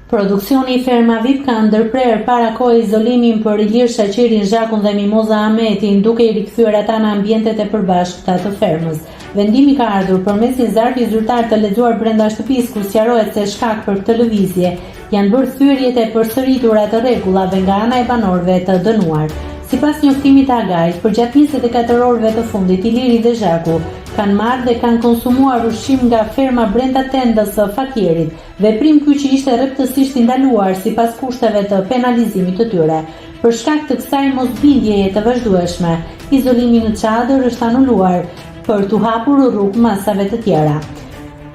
Produksioni i Ferma Vip ka ndërprerë para kohe izolimin për Ilir Shaqirin, Zhakun dhe Mimoza Ahmetin, duke i rikthyer ata në ambientet e përbashkëta të fermës. Vendimi ka ardhur përmes një zarfi zyrtar të lexuar brenda shtëpisë ku sqarohet se shkak për këtë lëvizje janë bërë thyerjet e përsëritura të rregullave nga ana e banorëve të dënuar. Sipas njoftimit të Agait, përgjatë 24 orëve të fundit Iliri dhe Zhaku kanë marrë dhe kanë konsumuar ushqim nga ferma brenda tendës së Fakirit, veprim ky që ishte rreptësisht i ndaluar sipas kushteve të penalizimit të tyre. Për shkak të kësaj mosbindjeje të vazhdueshme, izolimi në çadër është anuluar për t'u hapur rrugë masave të tjera.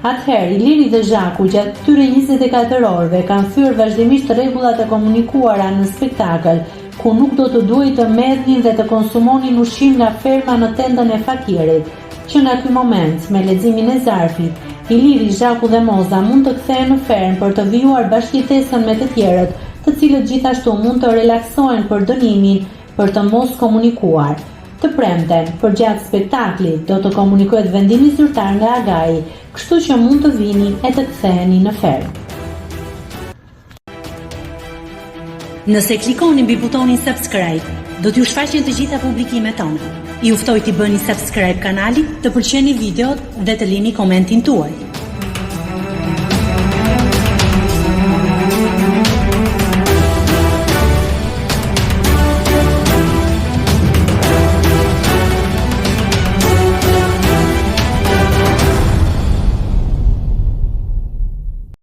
Atëherë, Iliri dhe Zhaku gjatë këtyre 24 orëve kanë thyer vazhdimisht rregullat e komunikuara në spektakël, ku nuk do të duhej të merrnin dhe të konsumonin ushqim nga ferma në tendën e Fakirit. Që nga ky moment, me leximin e zarfit, Iliri, Zhaku dhe Moza mund të kthehen në fermë për të vijuar bashkëjetesën me të tjerët, të cilët gjithashtu mund të relaksohen për dënimin për të mos komunikuar. Të premten, përgjatë spektaklit, do të komunikohet vendimi zyrtar nga Agai, kështu që mund të vini e të ktheheni në fermë. Nëse klikoni mbi butonin subscribe, do t'ju shfaqen të gjitha publikimet tona. Ju ftoj t'i bëni subscribe kanalit, të pëlqeni videot dhe të lini komentin tuaj.